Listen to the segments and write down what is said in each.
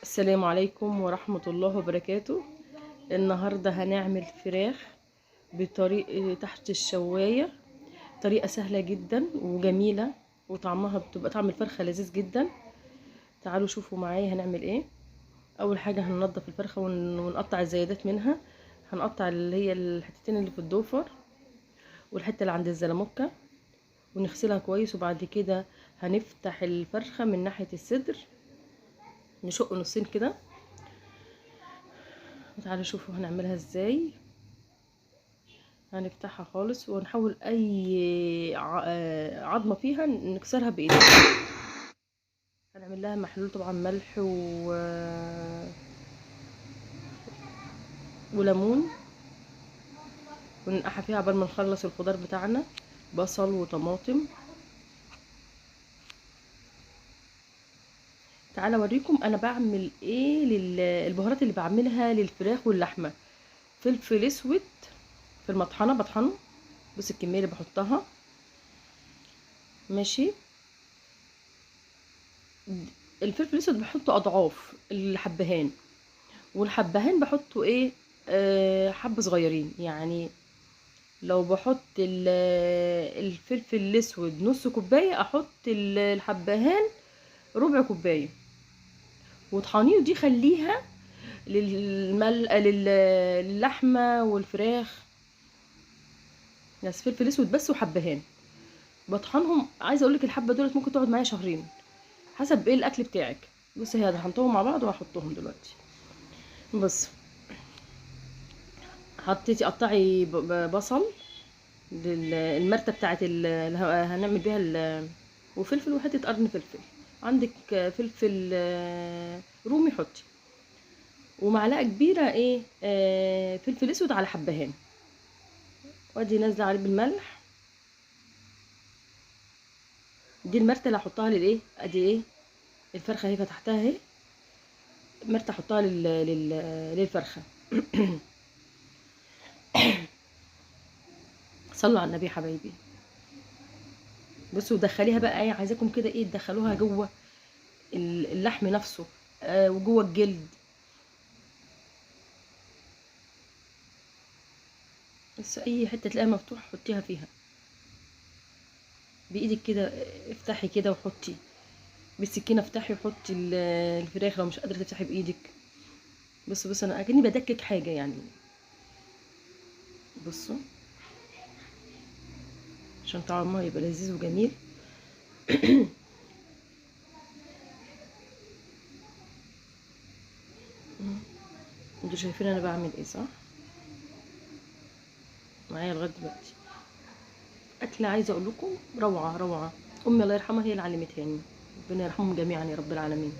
السلام عليكم ورحمة الله وبركاته. النهاردة هنعمل فراخ بطريقة تحت الشواية، طريقة سهلة جدا وجميلة، وطعمها بتبقى طعم الفرخة لذيذ جدا. تعالوا شوفوا معايا هنعمل ايه. اول حاجة هننضف الفرخة ونقطع الزيادات منها. هنقطع اللي هي الحتتين اللي في الضفر والحتة اللي عند الزلموكة ونغسلها كويس، وبعد كده هنفتح الفرخة من ناحية الصدر، نشق نصين كده. تعالوا شوفوا هنعملها ازاي. هنفتحها خالص ونحاول اي عظمه فيها نكسرها بايدينا. هنعمل لها محلول طبعا ملح وليمون، وننقعها فيها عقبال ما نخلص الخضار بتاعنا، بصل وطماطم. تعالى اوريكم انا بعمل ايه للبهارات اللي بعملها للفراخ واللحمة. فلفل اسود في المطحنه بطحنه، بص الكمية اللي بحطها، ماشي. الفلفل الاسود بحطه اضعاف الحبهان، والحبهان بحطه ايه، حبه صغيرين. يعني لو بحط الفلفل الاسود نص كوباية، احط الحبهان ربع كوباية. وطحنيه دي خليها للحمه والفراخ، بس فلفل اسود بس وحبهان بطحنهم. عايزه اقولك الحبة دولت ممكن تقعد معايا شهرين حسب ايه الاكل بتاعك. بصي هي طحنتهم مع بعض وهحطهم دلوقتي. بص حطيتي قطعي بصل للمرته بتاعت اللي هنعمل بيها، وفلفل وحتة قرن فلفل، عندك فلفل رومي حطي، ومعلقة كبيرة ايه فلفل اسود على حبهان، وادي نازله عليه بالملح. دي المرته اللي هحطها للايه، ادي ايه الفرخه اهي فتحتها اهي، مرته احطها للفرخه. صلوا على النبي يا حبايبي. بصوا دخليها بقى ايه، عايزاكم كده ايه تدخلوها جوه اللحم نفسه وجوه الجلد. بس اي حتة تلاقيها مفتوحة حطيها فيها بايدك كده، افتحي كده وحطي بالسكينة، افتحي وحطي الفراخ لو مش قادرة تفتحي بايدك. بصوا بصوا انا اكني بدكك حاجة يعني. بصوا عشان طعمها يبقى لذيذ وجميل. انتوا شايفين انا بعمل ايه صح معايا لغاية دلوقتي؟ اكله عايزه اقول لكم روعه روعه. امي الله يرحمها هي اللي علمتهاني، ربنا يرحمهم جميعا يا رب العالمين.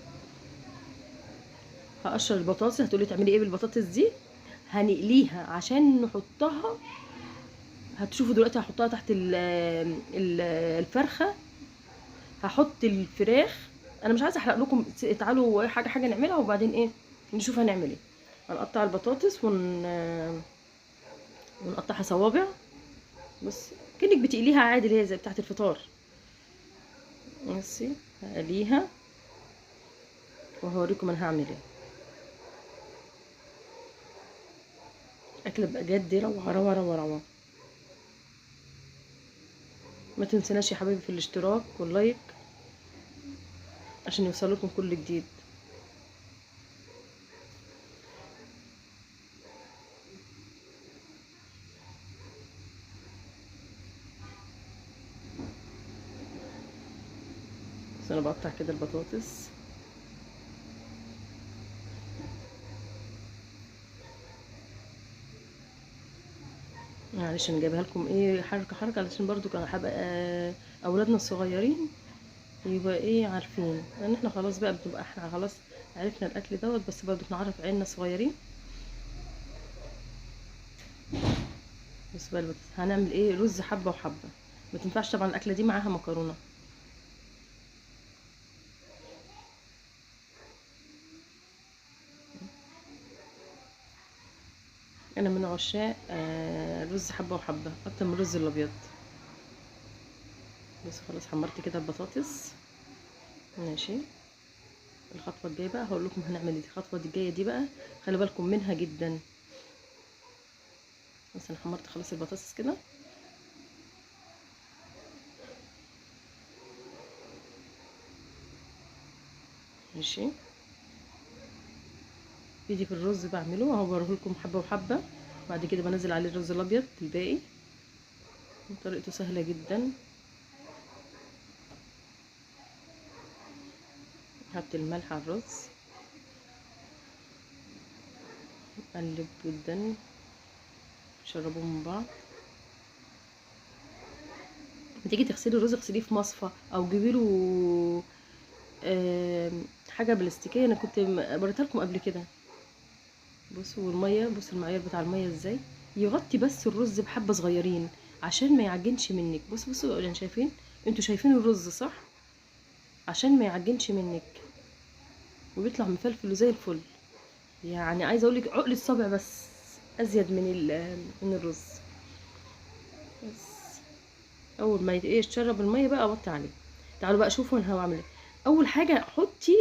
هقشر البطاطس. هتقولي تعملي ايه بالبطاطس دي؟ هنقليها عشان نحطها، هتشوفوا دلوقتي هحطها تحت الفرخه. هحط الفراخ، انا مش عايزه احرق لكم، تعالوا حاجة حاجة نعملها وبعدين ايه نشوف هنعمل ايه. هنقطع البطاطس ونقطعها صوابع، بص كأنك بتقليها عادي اللي هي زي بتاعه الفطار. بصي هقليها وهوريكم انا هعمل ايه. اكله بجد روعه روعه روعه روعه. ما تنسناش يا حبايبي في الاشتراك واللايك عشان يوصلكم كل جديد. بس انا بقطع كده البطاطس. معلش انا جايبها لكم ايه حركة حركة علشان برضو كان حابة اولادنا الصغيرين يبقى ايه عارفين، لان احنا خلاص بقى بنبقى احنا خلاص عرفنا الاكل دوت، بس برضو نعرف عيالنا الصغيرين. بس بقى هنعمل ايه، رز حبه وحبه. ما تنفعش طبعا الاكلة دي معاها مكرونه. انا من عشاق رز حبه وحبه اكتر من الرز الابيض. بس خلاص حمرت كده البطاطس، ماشي. الخطوة الجاية بقى هقول لكم هنعمل ايه. الخطوة دي الجاية دي بقى خلي بالكم منها جدا. بس انا حمرت خلاص البطاطس كده. ماشي، بيجي في الرز بعمله اهو، بوريه لكم حبه وحبه. بعد كده بنزل عليه الرز الابيض الباقي. طريقته سهلة جدا. حط الملح على الرز، قلب جدا، شربوه من بعض. تيجي تغسلي الرز اغسليه في مصفى او جيبي له حاجة بلاستيكيه، انا كنت وريتها لكم قبل كده. بصوا والمية، بصوا المعيار بتاع المية ازاي يغطي بس الرز بحبه صغيرين عشان ما يعجنش منك. بصوا بصوا يعني شايفين، انتوا شايفين الرز صح؟ عشان ما يعجنش منك وبيطلع مفلفل وزي الفل. يعني عايزه اقول لك عقل الصابع بس ازيد من الرز. بس اول ما يتشرب المية بقى اوطي عليه. تعالوا بقى شوفوا انا هعمل ايه. اول حاجة حطي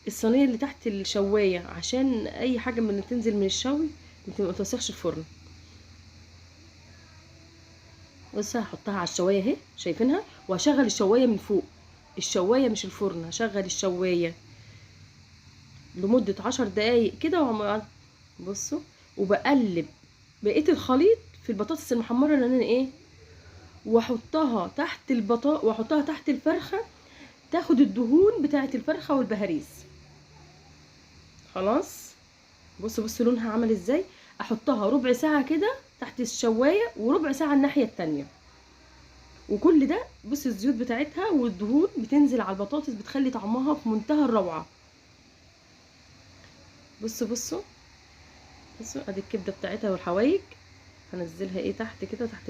الصينية اللي تحت الشوايه عشان اي حاجة من تنزل من الشوي ما توسخش الفرن. بصوا هحطها على الشوايه اهي، شايفينها؟ وهشغل الشوايه من فوق، الشوايه مش الفرن، هشغل الشوايه لمدة 10 دقايق كده. بصوا وبقلب بقية الخليط في البطاطس المحمره اللي انا ايه، واحطها تحت واحطها تحت الفرخه، تاخد الدهون بتاعه الفرخه والبهاريز. خلاص بصوا بصوا لونها عمل ازاي. احطها ربع ساعة كده تحت الشوايه وربع ساعة الناحية التانية. وكل ده بصوا الزيوت بتاعتها والدهون بتنزل على البطاطس، بتخلي طعمها في منتهى الروعة. بصوا بصوا بصوا ادي الكبده بتاعتها والحوايج، هنزلها ايه تحت كده تحت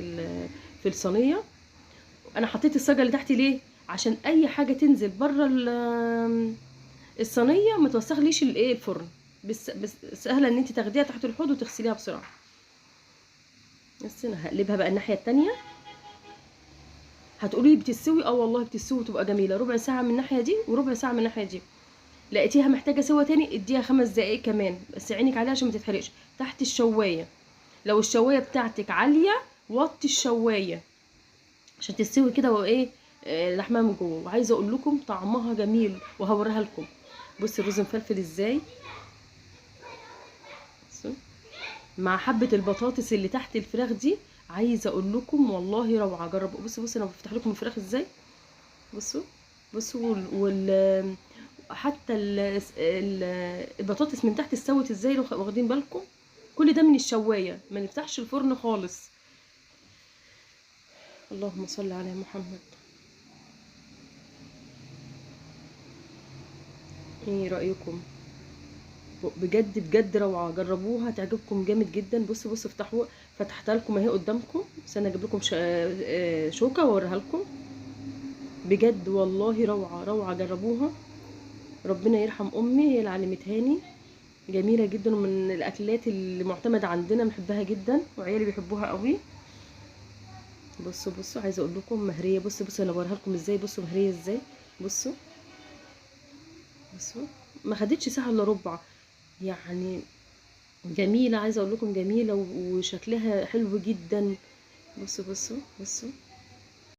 في الصينية. انا حطيت الصاجه اللي تحت ليه؟ عشان اي حاجة تنزل بره الصينية ما توسخليش الايه الفرن. بس سهلة ان انت تاخديها تحت الحوض وتغسليها بسرعة. بس انا هقلبها بقى الناحية التانية. هتقولي بتستوي؟ اه والله بتستوي وتبقى جميلة. ربع ساعة من الناحية دي وربع ساعة من الناحية دي. لقيتيها محتاجه سوا تاني اديها 5 دقايق كمان، بس عينك عليها عشان ما تتحرقش. تحت الشوايه، لو الشوايه بتاعتك عالية وطي الشوايه عشان تستوي كده وايه لحمها من جوه. وعايزه اقول لكم طعمها جميل وهوريها لكم. بصي الرز مفلفل ازاي مع حبه البطاطس اللي تحت الفراخ دي، عايزه اقول لكم والله روعه. جربوا. بصوا بصوا انا بفتح لكم الفراخ ازاي. بصوا بصوا حتى البطاطس من تحت استوت ازاي، لو واخدين بالكم. كل ده من الشوايه، ما نفتحش الفرن خالص. اللهم صل على محمد. ايه رايكم؟ بجد بجد روعه، جربوها تعجبكم جامد جدا. بصوا بصوا افتحوا، فتحتها لكم اهي قدامكم. استنى اجيب لكم شوكه واوريها لكم. بجد والله روعه روعه، جربوها. ربنا يرحم امي، هي اللي علمتهاني. جميلة جدا ومن الاكلات اللي معتمدة عندنا، بحبها جدا وعيالي بيحبوها قوي. بصوا بصوا عايزه اقول لكم مهريه. بصوا بصوا انا بوريها لكم ازاي. بصوا مهريه ازاي. بصوا بصوا ما خدتش ساعة الا ربع، يعني جميلة. عايزه اقول لكم جميلة وشكلها حلو جدا. بصوا بصوا بصوا